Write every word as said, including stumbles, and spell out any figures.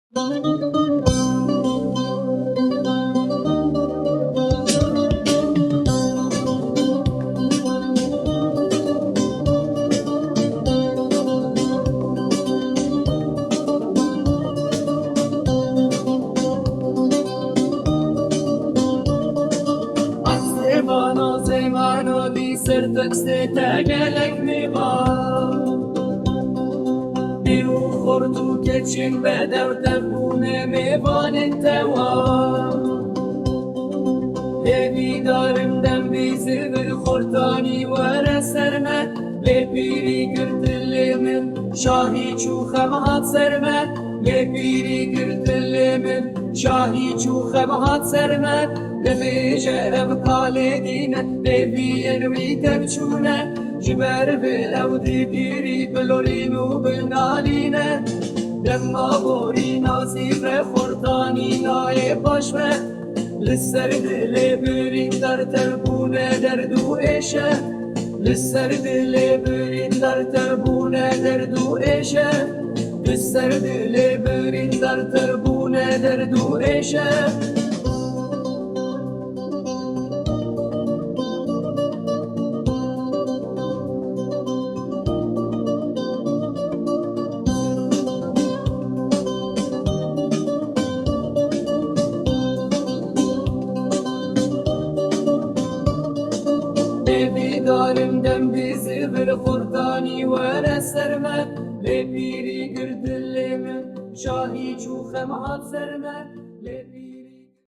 Sêvana, sêvana, lî ser textê te gelek mêvan. Dî û xort û keçên bedew te bûne mêvanên te wan. Hêvîdarim dem bî zivir xortanî were ser me, lê pîrî girtilê min şahî çû xem hat ser me, lê pîrî girtilê min şahî çû xem hat ser me. Dibêje ev kalê dîne, pêviyên wî tev çûne. Ji ber vê ew dî pîrî bilorîn û binalîne. Dema borîna zîve xortanî nayê paş me. Li ser dilê birîndar tev bûne derd û êşe. Li ser dilê birîndar tev bûne derd û êşe. Li ser dilê birîndar tev bûne derd û êşe. Hêvîdarim dem bî zivir xortanî were ser me, lê pîrî girtilê min şahî çû xem hat ser me.